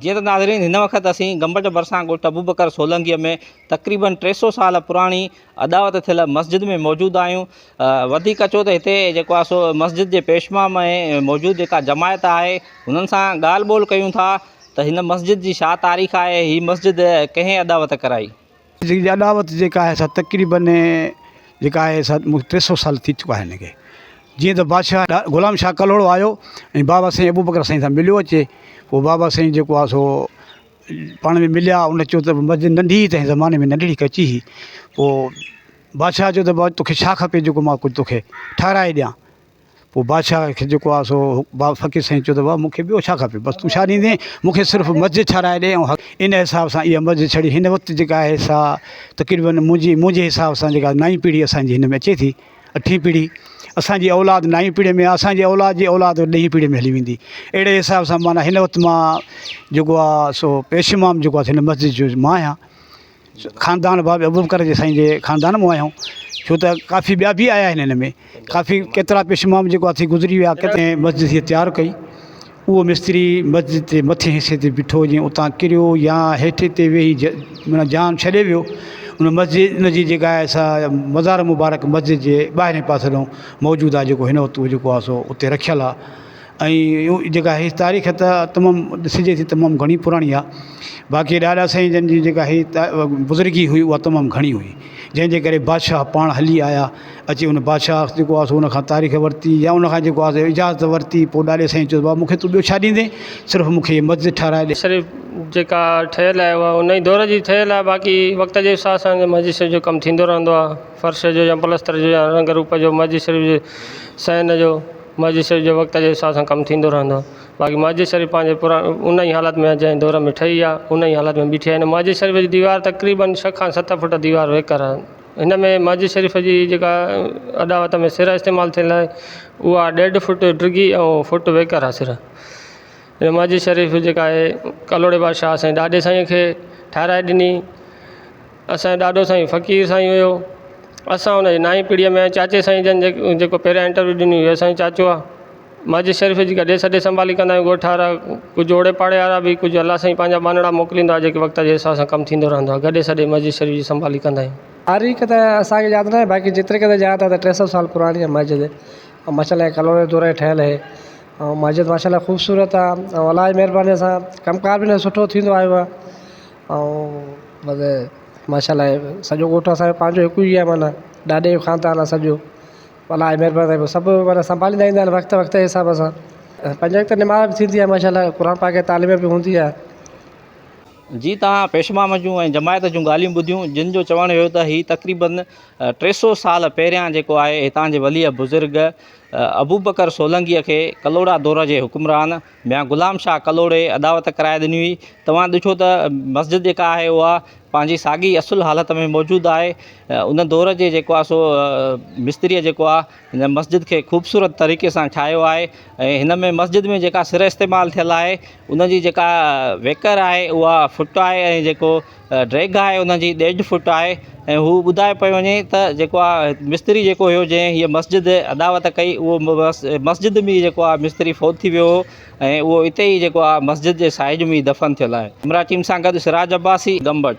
جيئن ته ناظرين هن وقت اسين گمبٽ ڀرسان ڳوٺ ابوبڪر سولنگيء ۾ تقريبن 300 سال پراڻي اڏاوت ٿيل مسجد ۾ موجود آهيون. وڌيڪ اچو ته هتي جيڪو آهي سو مسجد جي پيشمام ۽ موجود جيڪا جماعت آهي هنن سان ڳالهه ٻولهه ڪيون ٿا ته هن مسجد جي ڇا تاريخ آهي هي مسجد ڪنهن اڏاوت ڪرائي. مسجد جي اڏاوت جيڪا آهي سا تقريبن جيڪا آهي سا 300 سال ٿي چڪا آهن هن کي جيئن ته بادشاهه غلام شاهه ڪلهوڙو آيو ۽ بابا سائين ابوبڪر سائين سان مليو اچي پوء بابا سائين جيڪو آهي سو پاڻ ۾ مليا ان چيو ته مسجد ننڍي هئي تنهن زماني ۾ ننڍڙي ڪچي هئي پوء بادشاهه چيو ته بابا توکي ڇا کپي جيڪو مان ڪجهه توکي ٺهرائي ڏيان پوء بادشاهه کي جيڪو آهي سو بابا فقير سائين چيو ته بابا مون کي ٻيو ڇا کپي بس تون ڇا ڏيندين مون کي صرف مسجد ٺهرائي ڏي ۽ ان حساب سان اها مسجد ڇڙي هن وقت جيڪا آهي سا تقريبن منهنجي منهنجي حساب سان جيڪا نائين پيڙهي اسانجي هن ۾ اچي ٿي اٺين پيڙهي اسان جي اولاد نائين پيڙهي ۾ اسان جي اولاد جي اولاد ڏهين پيڙهي ۾ هلي ويندي اهڙي حساب سان معنيٰ هن وقت مان جيڪو آهي سو پيش امام جيڪو آهي هن مسجد جو مان آهيان خاندان بابي ابوبڪر جي سائين جي خاندان مان آهيون ڇو ته ڪافي ٻيا به آيا آهن هن ۾ ڪافي ڪيترا پيش امام جيڪو آهي ٿي گذري ويا ڪيتري مسجد هيء تيار ڪئي اهو مستري مسجد جي مٿين حصي تي بيٺو جيئن اتان ڪريو يا هيٺ تي ويهي معنيٰ جان ڇڏي ويو ان مسجد ان جي جيڪا آهي سا مزار مبارڪ مسجد جي ٻاهرين پاسي ڏانهن موجود آهي جيڪو هن وقت اهو جيڪو آهي سو اتي رکيل آهي ۽ جيڪا هي تاريخ ته تمام ڏسجي ٿي تمام گهڻي پراڻي آهي باقي ڏاڏا سائين جن جي جيڪا هي بزرگي هئي اها تمام گهڻي هئي جنهن جي ڪري بادشاهه پاڻ هلي آيا اچي ان بادشاهه جيڪو آهي سو ان کان تاريخ ورتي يا ان کان جيڪو آهي سو اجازت ورتي پوء ڏاڏي سائين چيو بابا مون کي تون ٻيو ڇا ڏيندين صرف مون کي هيء مسجد ٺهرائي ڏي. شريف جيڪا ٺهيل آهي اها ان ئي دور جي ٺهيل آهي باقي وقت جي حساب سان مسجد شريف جو ڪم ٿيندو رهندو آهي فرش جو يا پلستر جو يا رنگ روپ جو مسجد شريف جي صحن جو مسجد شريف جو وقت جي حساب سان ڪم ٿيندو رهندو آهي باقي مسجد شريف پنهنجي پرا ان ئي حالت ۾ آهي جنهن دور ۾ ٺهي آهي ان ئي حالت ۾ بيٺي آهي هن مسجد شريف جي ديوار تقريبن ڇهه کان ست فوٽ ديوار ويڪر آهي هن ۾ مسجد شريف جي جيڪا اڏاوت ۾ سر استعمال ٿيل آهي اها ڏيڍ فوٽ ڊگهي ۽ فوٽ ويڪر آهي سر هن مسجد شريف جيڪا آهي ڪلهوڙي بادشاهه اسان جي ڏاڏي سائين کي ٺهرائي ڏني اسان جو ڏاڏو سائين فقير سائين هيو اسان ان جي نائين پيڙهيءَ ۾ چاچي سائين جن جيڪو پهريان انٽرويو ڏني هئي اسان جو چاچو آهي مسجد شريف جي گڏي سڏي سنڀالي ڪندا آهيون ڳوٺ وارا ڪجهه اوڙي پاڙي وارا به ڪجهه الله سائين پنهنجا ٻانهڙا موڪليندو آهي جيڪي وقت جي حساب سان ڪم ٿيندو رهندو آهي گڏي سڏي مسجد شريف جي سنڀالي ڪندا آهيون. تاريخ ته اسان کي ياد ناهي باقي جيتري قدر ياد آهي ته 300 سال پراڻي آهي مسجد ۽ ماشاء الله ڪلهوڙي دور جي ٺهيل آهي ۽ مسجد ماشاء الله خوبصورت آهي ۽ الله جي مهرباني سان ڪم ڪار به سٺو ٿيندو آيو آهي ۽ بس ماشاء الله سڄو ڳوٺ اسان جو پنهنجو هڪ ئي آهي معنيٰ ڏاڏي جو خاندان آهي سڄو الله جي مهرباني سان سڀ معنيٰ سنڀاليندا ايندا آهن وقت وقت جي حساب سان پنج وقت نماز به ٿيندي آهي ماشاء الله قرآن پاڪ جي تعليم به هوندي آهي. جي توهان پيشمام جون ۽ جماعت جون ڳالهيون ٻڌيون جن جو چوڻ هيو ته هي تقريبن 300 سال پهريان جيڪو آهي هتان جي ولي بزرگ ابوبڪر سولنگيء کي ڪلهوڙا دور جي حڪمران ميان غلام شاهه ڪلهوڙي اڏاوت ڪرائي ڏني هئي. توهان ڏٺو ته مسجد جيڪا آهي اها پنهنجي ساڳي اصل حالت ۾ موجود آهي. ان دور جي جيڪو آهي سو مستريء جيڪو آهي هن مسجد کي خوبصورت طريقي سان ٺاهيو آهي ۽ هن ۾ مسجد ۾ جيڪا سر استعمال ٿيل آهي ان جي جيڪا ويڪر آهي اها فٽ آهي ۽ جيڪو ڊيگهه آهي ان جي ڏيڍ فٽ آهي ۽ هو ٻڌائي پيو وڃي ته جيڪو آهي مستري جيڪو هيو جنهن هيء مسجد اڏاوت ڪئي اهو مسجد ۾ جيڪو آهي مستري فوت ٿي ويو هو ۽ اهو اتي ئي جيڪو آهي مسجد جي سائيڊ ۾ دفن ٿيل آهي. ڪئميرا ٽيم سان گڏ سراج عباسي، گمبٽ.